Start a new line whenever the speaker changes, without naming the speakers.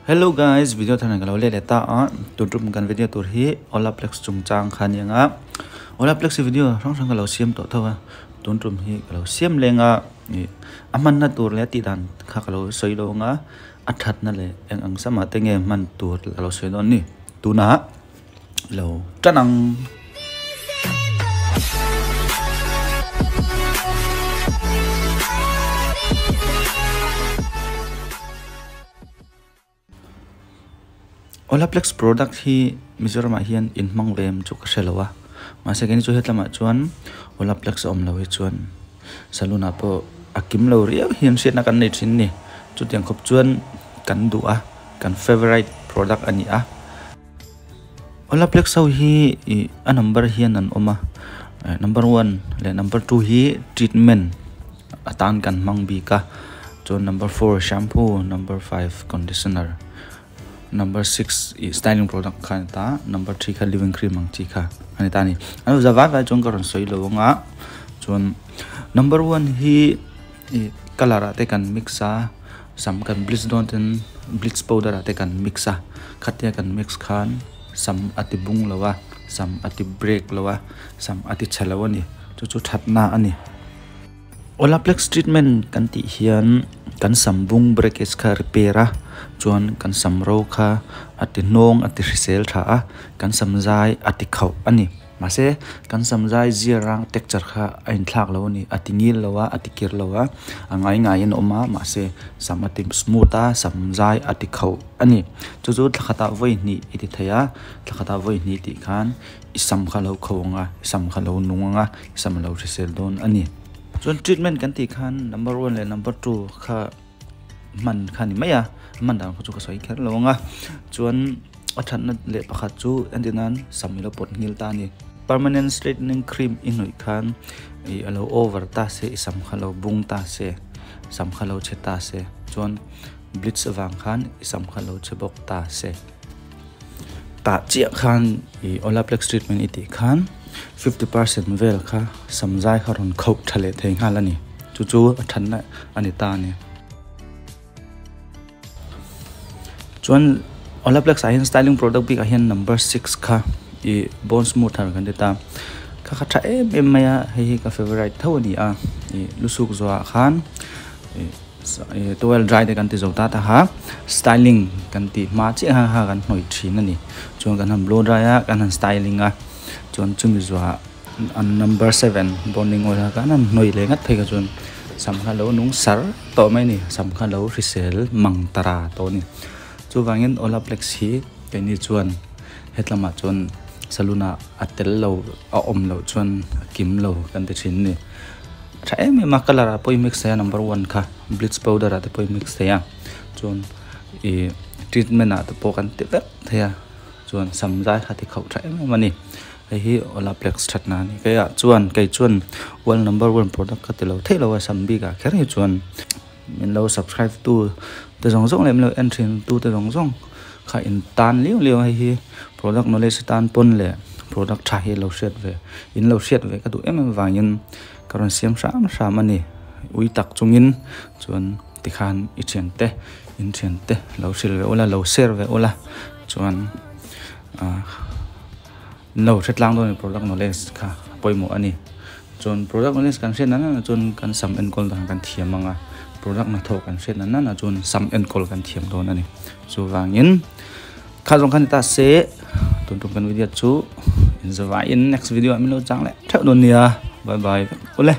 Hello guys, video thar ka lo le le ta a tun tum kan video tur hi Olaplex chungchang kha ni anga Olaplex video hrang hrang ka lo siam tawh tho a tun tum hi ka lo siam lenga a hman na tur leh tih dan kha ka lo sawi lo anga a that na leh eng ang sama te nge hman tur ka lo sawi dawn ni tuna lo tanang. Olaplex product hi Mizoram ah hian in hmang vem chu ka hre lo a mahse keini chu hetlama chuan Olaplex a awm lo hi chuan salon ah pawh a kim lo riau hian hriatna kan nei thin ni chutiang khawp chuan kan duh a kan favorite product ani a. Olaplex ho hi a number hian an awm a number 1 leh number 2 hi treatment atan kan hmang bik a chuan number 4 shampoo, number 5 conditioner, number 6 styling product kha ta, number 3 kha living cream ang chi kha ani ta ni anu zawa vai chuan ka ron soi lo anga chuan number 1 hi color ate kan mix a sam kan bleach don ten bleach powder ate kan mix a khatia kan mix khan sam ati bung lowa sam ati break lowa sam ati chhalo ani chu chu thatna ani. Olaplex treatment kan ti hian kan sambung breakage kha repair a chuan kan samro kha ati nong ati hrisel tha a kan samzai ati khau ani mahse kan samzai zirang texture kha a in thlak lo ani ati ngil lowa ati kir lowa angai ngai in awm a mahse sam ati smooth a samzai ati khau ani chu chu thlakhata voi hnih iti theia thlakhata voi hnih tih khan i sam kha lo khau anga sam kha lo nung anga sam lo hrisel dawn ani. Chuan treatment kan ti khan number 1 leh number 2 kha man kha ni mai a man dan kha chu ka sawi kher lo anga chuan a thatna leh pakhat chu entinan sam ilo pot ngil ta ni permanent straightening cream i hnawih khan i alo over ta se i sam kha lo bung ta se sam kha lo che ta se chuan bleach awang khan i sam kha lo che bawk ta se ta chiah khan i Olaplex treatment i tih khan 50% vel kha samzai kha ron khauh tha leh thei nghal ani chu chu a thatna ani ta ani. Chuan Olaplex ah hian styling product bik ah hian number 6 kha i bone smoother kan ti ta kha kha tha em em mai a hei hi ka favorite tho ani a i lusuk zo ah khan i towel dry te kan ti zo ta ta ha styling kan ti hma chiah ha ha kan hnawih thin ani chuan kan han blow dry a kan han styling a chuan chumi zuah an number 7 bonding oil ha kan han hnawih leh ngat phei kha chuan sam kha lo nung sar tawh mai ni sam kha lo hrisel mang tara tawh ni. Chuwangin Olaplex hi keini chuan hetlama chuan salon ah a tel lo a awm lo chuan a kim lo kan ti thin ni tha em em a color ah pawh i mix thei a number 1 kha bleach powder ah te pawh i mix thei a chuan i treatment ah te pawh kan ti vek thei a chuan samzai kha ti khauh tha em em ani hei hi Olaplex thatna ani kei ah chuan kei chuan world number 1 product ka ti lo thei lo a sam bik ah kher hi chuan min lo subscribe tu te zawng zawng leh min lo en thin tu te zawng zawng kha in tan liu liu hei hi product knowledge tan pawn leh product tha hi lo hriat ve in lo hriat ve ka duh em em wangin ka rawn siam hram hram ani ui tak chungin chuan tikhan i thian te in thian te lo hril ve ula lo share ve ula chuan lo hretlang dawn product knowledge kha pawimawh ani chuan product knowledge kan hriat na na chuan kan sam enkawl dan kan thiam anga product na thaw kan hriat na na chuan sam enkawl kan thiam dawn ani chuwangin kha zawng khan ta se tun tum kan video chu in zawa in next video ah min lo chang leh theuh dawn nia. Bye bye ule.